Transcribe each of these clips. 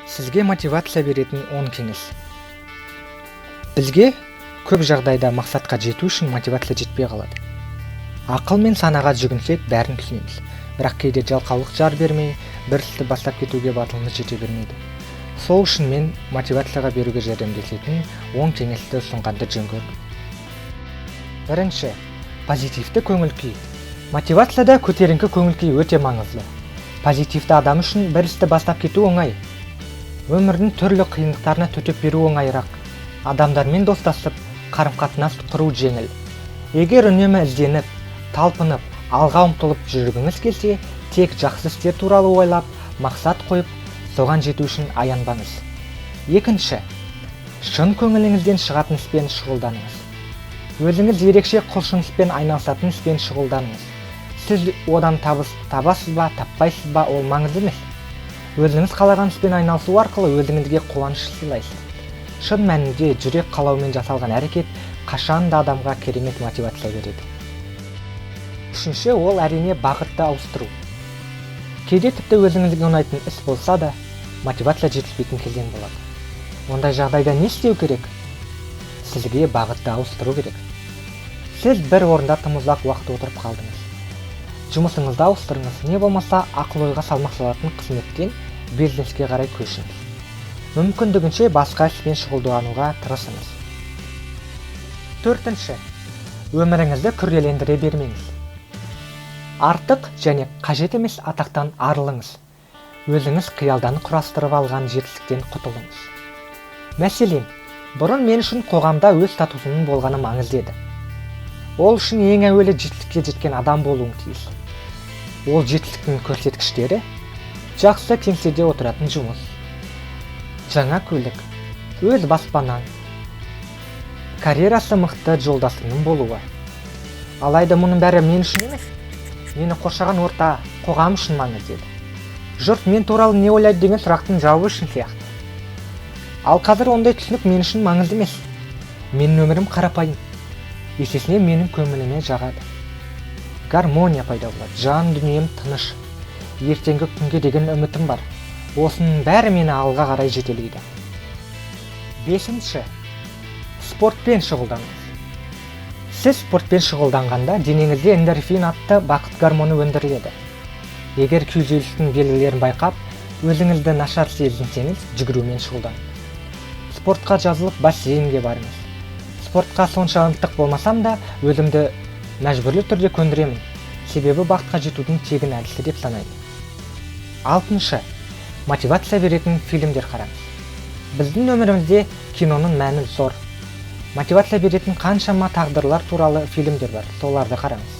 Сізге мотивация беретін 10 кеңес. Бізге көп жағдайда мақсатқа жету үшін мотивация жетпей қалады. Ақыл мен санаға жүгінсек, бәрін түсінеміз. Бірақ кейде жалқаулық жар бермей, бір істі бастап кетуге батылымыз жете бермейді. Сол үшін мен мотивацияға беруге жәрдемдесетін 10 кеңесті ұсынғанды жөн көрдім. Бірінші, позитивті көңіл күй. Мотивацияда көтеріңкі көңіл күй өте маңызды. Позитивті адам үшін бір істі бастап кету оңай. Өмірдің түрлі қиындықтарына төтеп беру оңайырақ. Адамдармен достасып, қарым-қатынас құру жеңіл. Егер үнемі ізденіп, талпынып, алға ұмтылып жүргіңіз келсе, тек жақсы істер туралы ойлап, мақсат қойып, соған жету үшін аянбаңыз. Екінші, шын көңіліңізден шығатын іспен шұғылданыңыз. Өзіңіз ерекше құлшыныспен айналысатын іспен шұғылданыңыз. Сіз одан табыс табасыз ба, таппайсыз ба, ол маңызды емес. Өзіңіз қалаған іспен айналысу арқылы өзіңізге қуаныш сыйлайсыз. Шын мәнінде жүрек қалауымен жасалған әрекет қашан да адамға керемет мотивация береді. Үшінші, ол әрине бағытты ауыстыру. Кейде тіпті өзіңізге ұнайтын іс болса да, мотивация жетіспейтін кезең болады. Ондай жағдайда не істеу керек? Сізге бағытты ауыстыру керек. Сіз бір орында тым ұзақ уақыт отырып қалдыңыз. Жұмысыңызды ауыстырыңыз, не болмаса ақыл ойға салмақ салатын қызметтен бизнеске қарай көшіңіз. Мүмкіндігінше басқа іспен шұғылдануға тырысыңыз. Төртінші, өміріңізді күрделендіре бермеңіз. Артық және қажет емес атақтан арылыңыз. Өзіңіз қиялдан құрастырып алған жетістіктен құтылыңыз. Мәселен, бұрын мен үшін қоғамда өз статусымның болғаны маңызды еді. Ол үшін ең әуелі жетістікке жеткен адам болуың тиіс. Ол жетістіктің көрсеткіштері: жақсы кеңседе отыратын жұмыс, жаңа көлік, өз баспанаң, карьерасы мықты жолдасыңның болуы. Алайда мұның бәрі мен үшін емес, мені қоршаған орта, қоғам үшін маңызды еді. Жұрт мен туралы не ойлайды деген сұрақтың жауабы үшін сияқты. Ал қазір ондай түсінік мен үшін маңызды емес. Менің өмірім қарапайым, есесіне менің көңіліме жағады. Гармония пайда болады, жан дүнием тыныш, ертеңгі күнге деген үмітім бар. Осының бәрі мені алға қарай жетелейді. Бесінші, спортпен шұғылданыңыз. Сіз спортпен шұғылданғанда денеңізде эндорфин атты бақыт гормоны өндіріледі. Егер күйзелістің белгілерін байқап, өзіңізді нашар сезінсеңіз, жүгірумен шұғылданыңыз. Спортқа жазылып, бассейнге барыңыз. Спортқа сонша ынтық болмасам да, өзімді мәжбүрлі түрде көндіремін, себебі бақытқа жетудің тегін әдісі деп санаймын. Алтыншы, мотивация беретін фильмдер қараңыз. Біздің өмірімізде киноның мәні зор. Мотивация беретін қаншама тағдырлар туралы фильмдер бар, соларды қараңыз.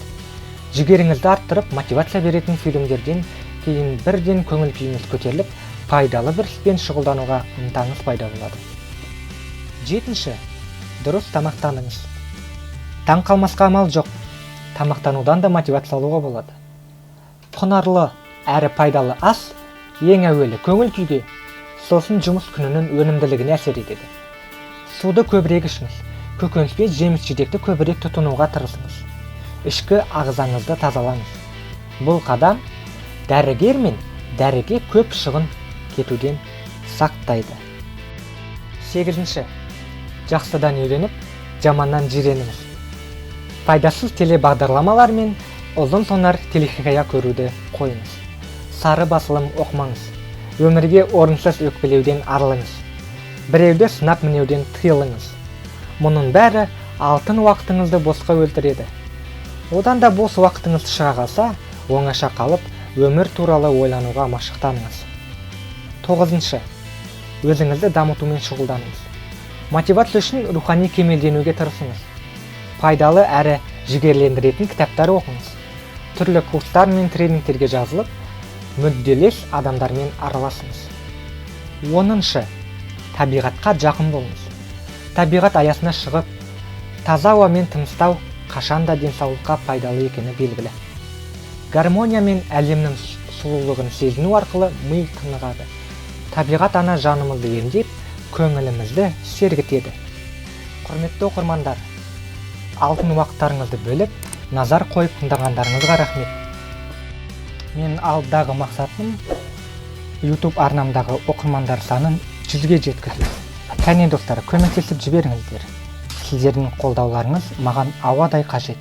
Жігеріңізді арттырып, мотивация беретін фильмдерден кейін бірден көңіл күйіңіз көтеріліп, пайдалы бір іспен шұғылдануға ынтаңыз пайда болады. Жетінші, дұрыс тамақтаныңыз. Таң қалмасқа амал жоқ, тамақтанудан да мотивация алуға болады. Құнарлы әрі пайдалы ас ең әуелі көңіл күйге, сосын жұмыс күнінің өнімділігіне әсер етеді. Суды көбірек ішіңіз, көкөніс пен жеміс жидекті көбірек тұтынуға тырысыңыз. Ішкі ағзаңызды тазалаңыз. Бұл қадам дәрігер мен дәріге көп шығын кетуден сақтайды. Сегізінші, жақсыдан үйреніп, жаманнан жиреніңіз. Пайдасыз телебағдарламалар мен ұзын сонар телехикая көруді қойыңыз. Сары басылым оқымаңыз. Өмірге орынсыз өкпелеуден арылыңыз. Біреуді сынап мінеуден тыйылыңыз. Мұның бәрі алтын уақытыңызды босқа өлтіреді. Одан да бос уақытыңыз шыға қалса, оңаша қалып, өмір туралы ойлануға машықтаныңыз. Тоғызыншы, өзіңізді дамытумен шұғылданыңыз. Мотивация үшін рухани кемелденуге тырысыңыз. Пайдалы әрі жігерлендіретін кітаптар оқыңыз. Түрлі курстар мен тренингтерге жазылып, мүдделес адамдармен араласыңыз. 10-шы, табиғатқа жақын болыңыз. Табиғат аясына шығып, таза ауамен тыныстау қашан да денсаулыққа пайдалы екені белгілі. Гармония мен әлемнің сұлулығын сезіну арқылы ми тынығады. Табиғат ана жанымызды емдеп, көңілімізді сергітеді. Құрметті оқырмандар, алтын уақыттарыңызды бөліп, назар қойып тыңдағандарыңызға рахмет. Менің алдағы мақсатым YouTube арнамдағы оқырмандар санын 100-ге жеткізу. Кәне, достар, көмектесіп жіберіңіздер. Сіздердің қолдауларыңыз маған ауадай қажет.